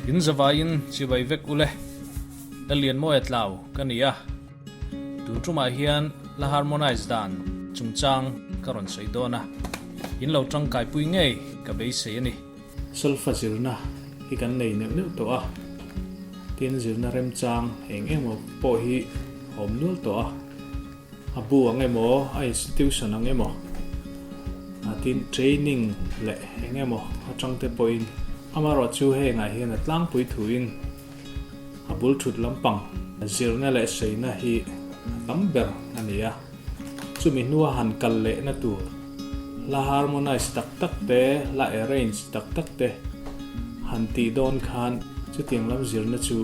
In zavaiin chibai vek ule. Lallianmawia tlau ka ni a, tun tumah hian la harmonize dan chungchang ka rawn sawi dawn a, in lo tangkaipui ngei ka beisei a ni. Solfa zirna hi kan nei neuh neuh tawh a, tin zirna remchang eng emaw pawh hi a awm nual tawh a, a bu ang emaw, a institution ang emaw, tin training leh eng emaw atang te pawhin amaherawhchu hengah hian a tlangpui thuin a bul thut lampang zirna leh saina hi a tam ber a ni a, chumi hnua han kal lehna tur hla harmonize tak tak te, hla arrange tak tak te han tih dawn khan chutiang lam zirna chu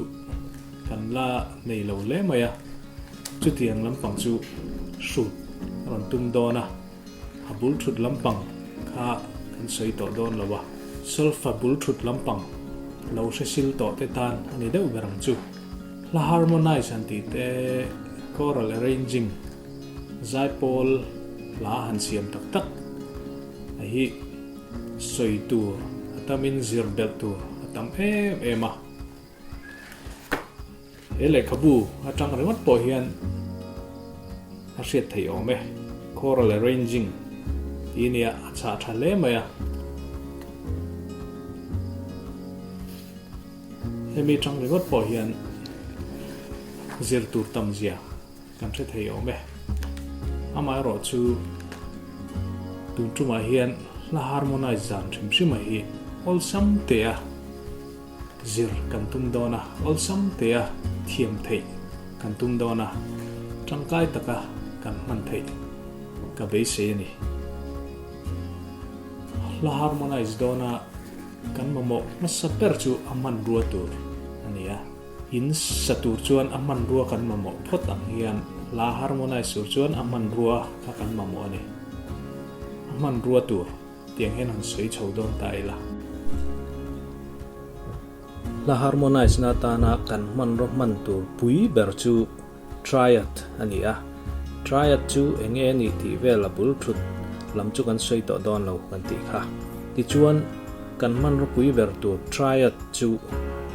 kan la nei lo hle mai a, chutiang lampang chu hrut a rawn tum dawn a. A bul thut lampang kha kan sawi tawh dawn lo a, solfa bul thut lampang lo hre sil tawh te tan a ni deuh ber ang chu. Hla harmonize han tih te, choral arranging, zaipawl hla han siam tak tak a hi sawi tur a tamin zir belh tur a tam em em a. He lehkhabu atang ringawt pawh hian a hriat theih awm e. Choral arranging tih nia a chhah tha hle mai a. Hemi atang ringawt pawh hian zir tur tam zia kan hre thei awm e. Amaherawh chu tun tumah hian hla harmonize zan hrim hrim a hi awlsam teh a. Zir kan tum dawn a, awlsam tea thiam theih kan tum dawn a, tangkai taka kan hman theih ka beisei a ni. Hla harmonize dawna kan mamawh hmasa ber chu a hmanrua tur a ni a, in sa tur chuan a hmanrua kan mamawh phawt ang hian hla harmonize tur chuan a hmanrua kha kan mamawh a ni. A hmanrua tur. Tiang hian han sawi chho dawn ta ila. Hla harmonize na atana kan hmanraw hman tur pui ber chu triad a ni a. Triad chu eng nge a nih tih vel a bul thut lam chu kan sawi tawh dawn lo kan tih kha. Tichuan, kan hmanraw pui ber tur triad chu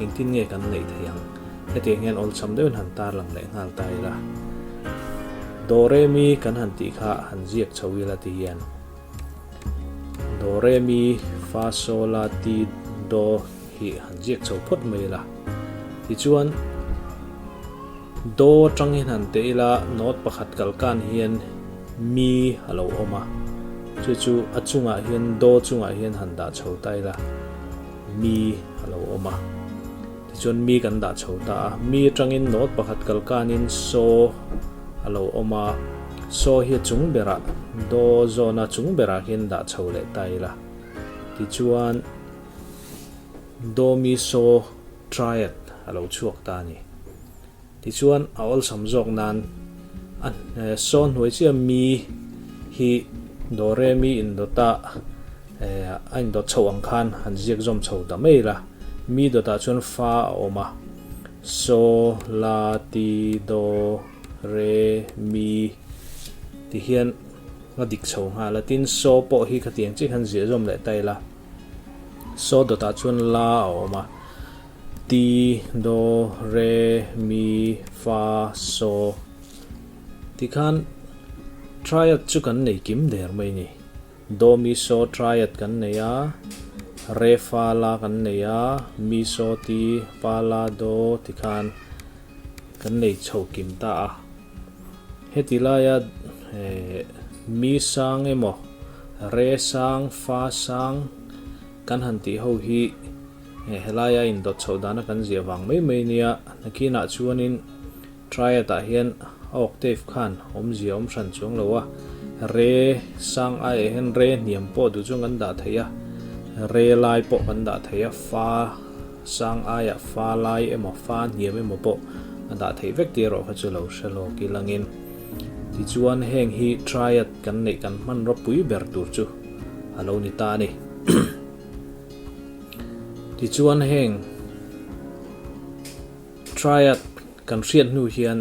engtin nge kan neih theih ang? Hetiang hian awlsam deuhin han tarlang leh nghal ta ila. Do re mi kan han tih kha han ziak chho ila ti hian. Do re mi fa so la ti do hi han ziak chho phawt mai ila. Tichuan do atang hian han teh ila note pakhat kal kan hian mi a lo awm a, chu chu a chungah hian do chungah hian han dah chho ta ila mi a lo awm a. Tichuan mi kan dah chho ta a, mi atangin note pakhat kal kanin so a lo awm a, so hi a chung berah do zawna chung berah hian dah chho leh ta ila. Tichuan do mi so triad a lo chhuak ta a ni. Tichuan a awlsam zawk nan a saw hnuai chiah mi hi do re mi indawta a indawt chhoh ang khan han ziak zawm chho ta mai ila. Mi dawtah chuan fa a awm a, saw, la, ti, do, re, mi ti hian a dik chho nghal a. Tin, saw pawh hi khatiang chiah khan ziah zawm leh ta ila, saw dawtah chuan la a awm a. Ti, do, re, mi, fa, so tikhan triad chu kan nei kim der mai ni. Do, mi, so triad kan nei a, re, fa, la kan nei a, mi, so, ti, fa, la, do tikhan kan nei chho kim ta a. Heti laia mi sang emaw, re sang, fa sang kan han tih ho hi Helaia indawt chhoh dana kan ziah vang mai mai nia, nakinah chuanin triad ah hian a octave khan awmzia awm hran chuang lo a, re sang aiah hian re hniam pawh duh chuan kan dah thei a, re lai pawh kan dah thei a, fa sang aiah fa lai emaw fa hniam emaw pawh a dah theih vek tih erawh kha chu lo hre lawk ilangin. Tichuan heng hi triad kan neih kan hmanraw pui ber tur chu a lo ni ta a ni. Tichuan heng triad kan hriat hnu hian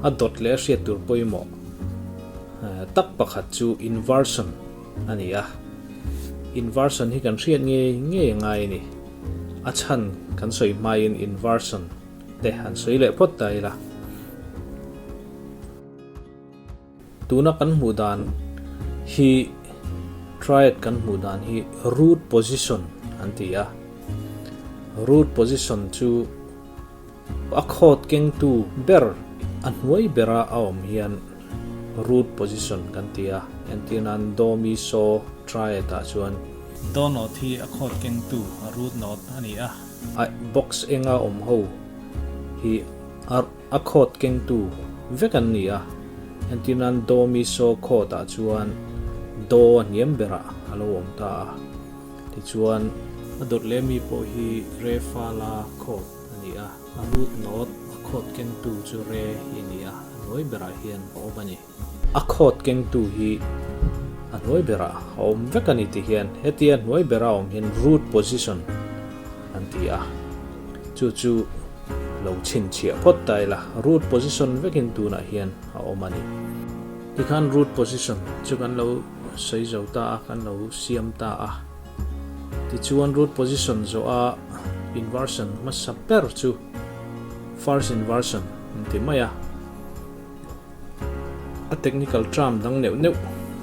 a dawt leh a hriat tur pawimawh tak pakhat chu inversion a ni a. Inversion hi kan hriat ngei ngei a ngai a ni. A chhan kan sawi hmain inversion te han sawi leh phawt ta ila. Tuna kan hmuh dan hi triad kan hmuh dan hi root position an ti a. Root position chu a chord kengtu ber a hnuai bera a awm hian root position kan ti a. Entir nan do mi so triad ah chuan. Do note hi a chord kengtu a root note a ni a. A box enga awm ho hi a. A chord kengtu vek an ni a, entir nan Do Mi So chord ah chuan Do a hniam berah a lo awm ta a, tichuan a dawt leh mi pawh hi Re Fa La chord a ni a, a root note a chord kengtu chu Re hi a ni a, a hnuai berah hian a awm a ni. A chord kengtu hi a hnuai berah a awm vek a ni ti hian hetia hnuai bera awm hian root position an ti a, chu chu lo chhinchhiah phawt ta ila root position vekin tunah hian a awm a ni. Tikhan root position chu kan lo sawi zo ta a, kan lo siam ta a. Tichuan root position zawha inversion hmasa ber chu first inversion an ti mai a. A technical term dang neuh neuh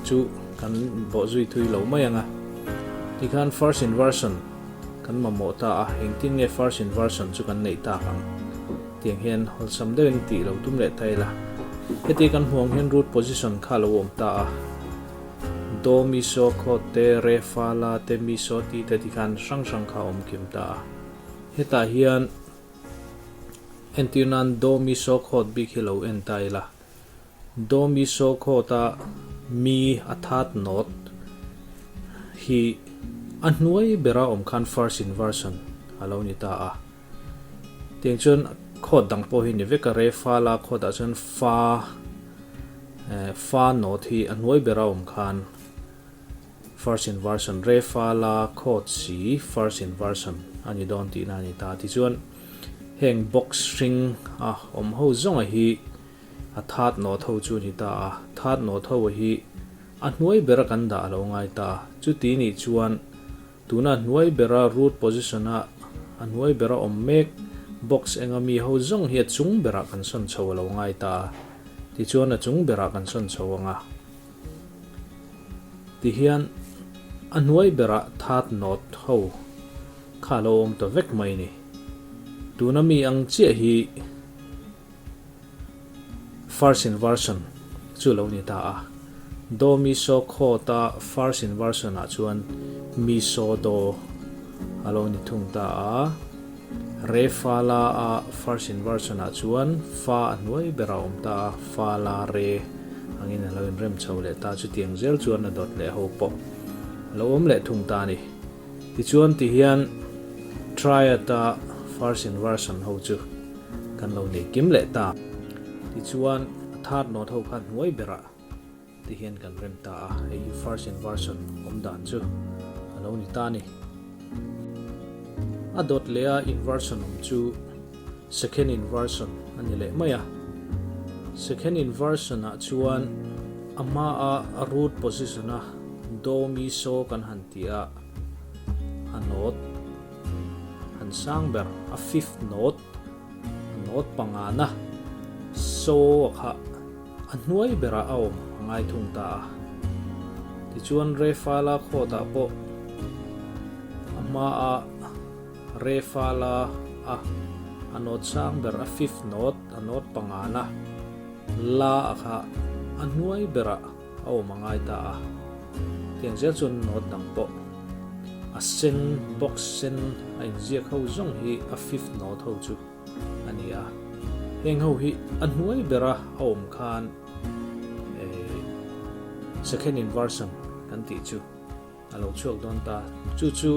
chu kan bawh zui thui lo mai ang a. Tikhan first inversion kan mamawh ta a, engtin nge first inversion chu kan neih tak ang? Tiang hian awlsam deuhin tih lo tum leh ta ila. Heti kan hmuh ang hian root position kha a lo awm ta a. Do, mi, so, khaw te, re, fa, la te, mi, so, ti te tikhan hrang hrang kha a awm kim ta a. Hetah hian. Entir nan Do Mi So Khawt bik hi lo en ta ila. Do Mi So Khawt-a mi a third note hi a hnuai bera awm khan first inversion a lo ni ta a. Tiang chuan chord dang pawh hi ni vek a, Re Fa La chord ah chuan Fa Fa note hi a hnuai bera awm khan First inversion, Re Fa La chord si first inversion a ni dawn tihna a ni ta. Tichuan heng box hring a awm ho zawnga hi a third note ho chu a ni ta a, third note ho hi a hnuai bera kan dah a lo ngai ta a. Chuti nih chuan tuna hnuai bera root position a a hnuai bera awm mek box enga mi ho zawng hi a chung berah kan sawn chho a lo ngai ta a. Tichuan a chung berah kan sawn chho ang a. Tihian a hnuai berah third note ho kha a lo awm ta vek mai ni. Tuna mi ang chiah hi first inversion chu lo ni ta a. Do mi so chord a first inversion ah chuan mi so do a lo ni thung ta a. Re fa la a first inversion ah chuan fa a hnuai berah a awm ta a, fa la re angin a lo inrem chho leh ta chutiang zel chuan a dawt leh ho pawh a lo awm leh thung ta a ni. Tichuan tihian triad a first inversion ho chu kan lo nei kim leh ta. Tichuan a third note ho kha hnuai berah ti hian kan rem ta a, hei hi first inversion awm dan chu a lo ni ta a ni. A dawt leh a inversion awm chu second inversion a ni leh mai a. Second inversion ah chuan a hma a root position a do mi so kan han ti a, a note han sang ber a fifth note a note pangana so a kha A hnuai berah a awm a ngai thung ta a. Tichuan Refala khawtah pawh a hmaa Refala a a note sang ber a fifth note a note pangana la a kha a hnuai berah a awm a ngai ta a. Tiang zel chuan note dang pawh a sen box sen a inziak ho zawng hi a fifth note ho chu a ni a. Heng ho hi a hnuai bera a awm khan second inversion kan tih chu a lo chhuak dawn ta. Chu chu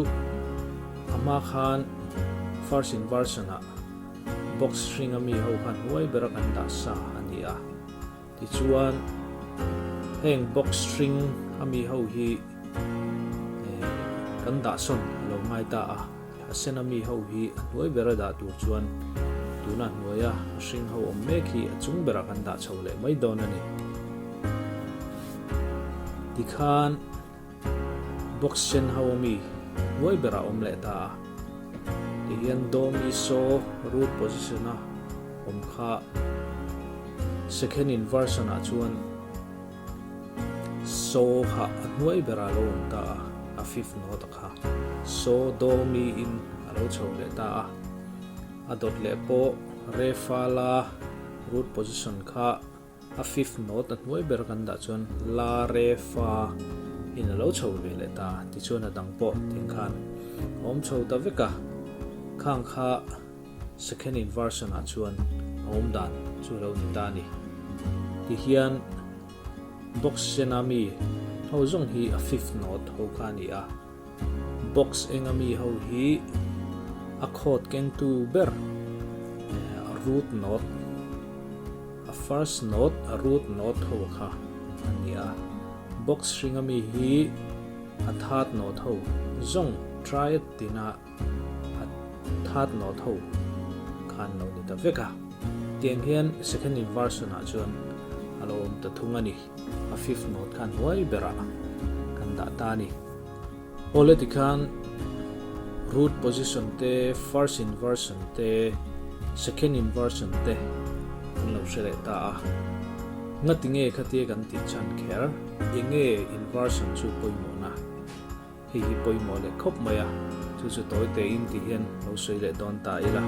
a hma khan first inversion ah box hringa mi ho khan hnuai bera kan dah sa a ni a. Tichuan heng box hring a mi ho hi kan dah sawn a lo ngai ta a. A sen a mi ho hi a hnuai bera dah tur chuan tuna hnuaia a hring ho awm mek hi a chung berah kan dah chho leh mai dawn a ni. Tikhan box sen ho a mi hnuai berah awm leh ta a. Tihian do mi so root position a awm kha second inversion ah chuan so kha a hnuai berah a lo awm ta a, a fifth note a kha so do mi in a lo chho leh ta a, a dawt leh pawh re fa la root position kha A fifth note a hnuai ber kan dah chuan la, re, fa in a lo chho ve leh ta. Tichuan a dang pawh tiang khan a awm chho ta vek a. Khang kha second inversion ah chuan a awm dan chu a lo ni ta a ni. Tihian box sena mi ho zawng hi a fifth note ho kha a ni a. Box enga mi ho hi a chord kengtu ber a root note a first note a root note ho kha a ni a. Box hringa mi hi a third note ho zawng triad tina a third note ho kha an lo ni ta vek a. Tiang hian second inversion ah chuan a lo awm ta thung a ni. A fifth note kha hnuai berah kan dah ta a ni. Awle tikhan root position te, first inversion te, second inversion te kan lo hre leh ta a. Ngati nge khatia kan tih chhan kher? Enge inversion chu pawimawhna? Hei hi pawimawh leh khawp mai a, chu chu tawi tein ti hian lo sawi leh dawn ta ila.